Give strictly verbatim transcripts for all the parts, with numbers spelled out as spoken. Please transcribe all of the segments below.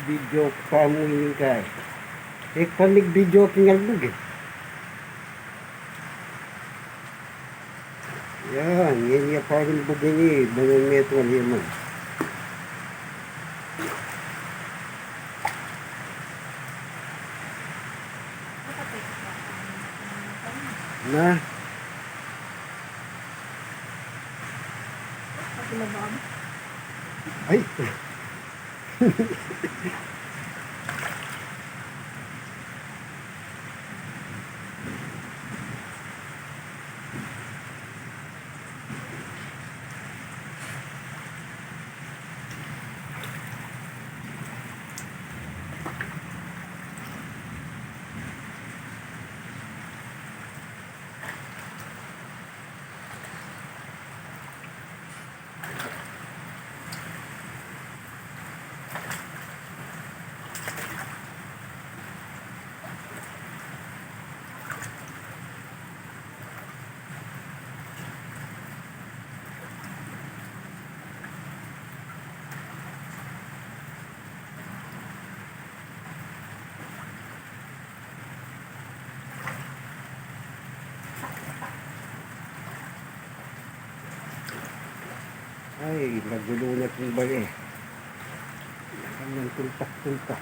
Video ku pa mu ini kay. E ku pa mig video king albug e. Yan, yan ya pa rin bug ini, banal metung a liman. Na. Ay. Ay, magulu na king bale. Kanyang tulpak-tulpak.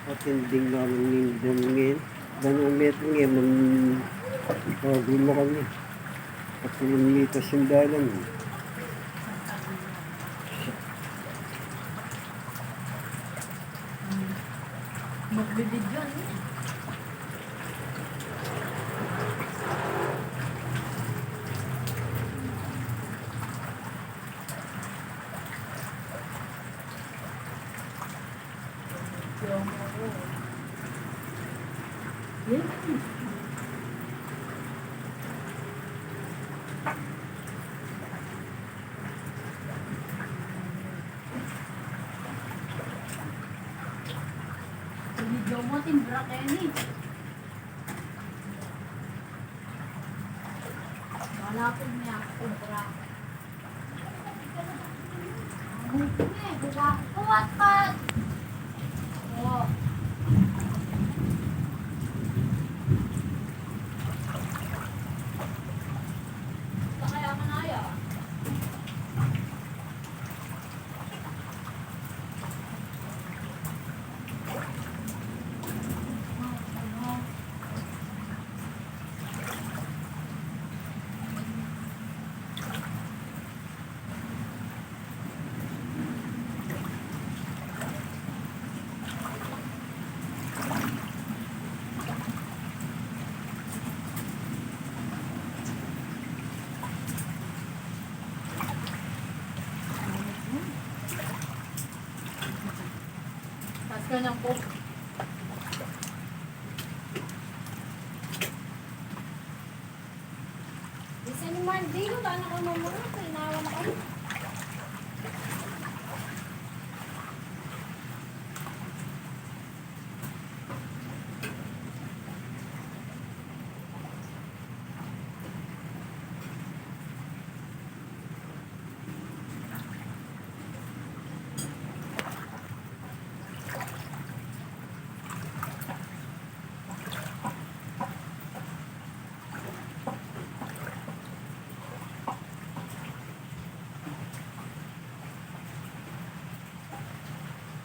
Matinding naman ning dam ngeni. Dam ngeni, ngeni, man, ikaw, di mo kami. Pati yung mita sindalan. Magbibidyo, ano? Video mo, timbra kayo ni. Wala po niya, timbra. Kuwat pa. Oh. Kaya manaya. Pas ka ng Coke. Bisa ni Marvin, paano ka mamulot? Inawa na kayo.